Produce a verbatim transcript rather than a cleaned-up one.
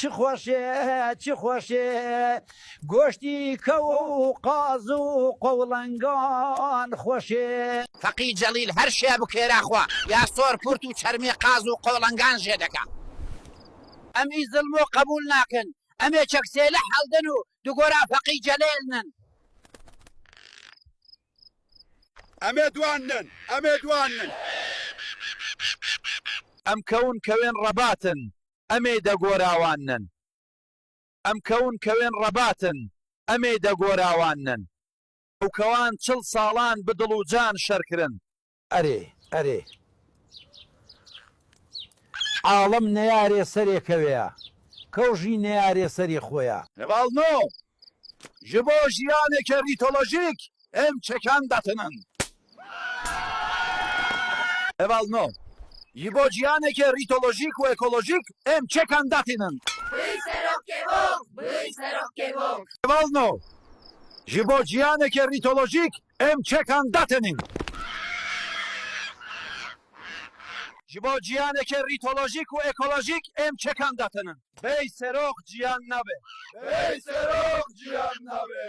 Çi xweş e, çi xweş e. Goştî kew û qaz û qewlengan xweş e. Feqî Celîl her şe bi kêra xwe ya sor purt û çermê qaz û qewlengan jê dike. Em î zilmo qebûl nakin. Em ê çek sêlih heldin û di gora Feqî Celîl nin. Em ê duan nin. Em ê duan nin. Em kewin kewên rebat in. Em ê de gora wan nin. Em kewin kewên rebat in. Em ê de gora wan nin. Ew kewan çil salan bi dil û can şer kirin. Erê, erê. Alem neyarê serê kew ya. Kew jî neyarê serê xwe ya. Hevalno, ji bo jiyaneke rîtolojîk em çekan datinin. Hevalno, ji bo jiyaneke rîtolojîk û ekolojîk em çekan datinin. Bûy serok kevok, bûy serok kevok. Hevalno, ji bo jiyaneke rîtolojîk em çekan datinin. Ji bo jiyaneke rîtolojîk û ekolojîk em çekan datinin. Bêy serok jiyan nabe. Bêy serok jiyan nabe.